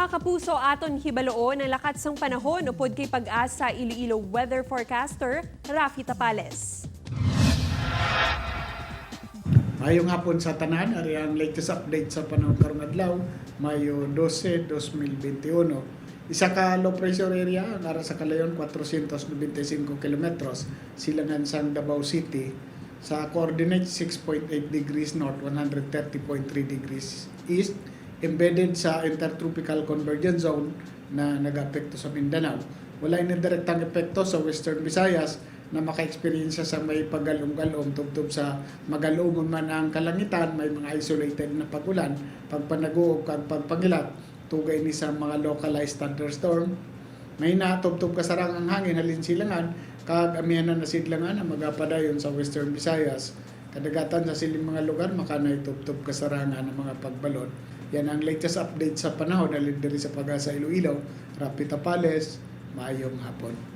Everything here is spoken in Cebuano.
Mga kapuso, aton hibaluon ang lakat sang panahon upod kay PAGASA Iloilo weather forecaster Rafi Tapales. Mayong hapon sa tanan, ari ang latest update sa panahon karong adlaw, Mayo 12, 2021. Isa ka low pressure area ang ara sa kalayon 495 kilometros silangan sang Davao City sa coordinate 6.8 degrees north, 130.3 degrees east, embedded sa intertropical convergence zone na nag-apekto sa Mindanao. Wala ini direktang epekto sa Western Visayas na maka-experience sa may paggalom-galom tubtob sa magalumon man ang kalangitan, may mga isolated na pagulan, pagpanaguob kag pagpangilat, tugay ni sa mga localized thunderstorm. May natubtob kasarang ang hangin halin silangan kag amihanan na sidlangan ang magapadayon sa Western Visayas. Kadagatan sa siling mga lugar makanay tubtob kasarangan ang mga pagbalod. Yan ang latest update sa panahon halin diri sa PAGASA Iloilo. Rapi Tapales, maayong hapon.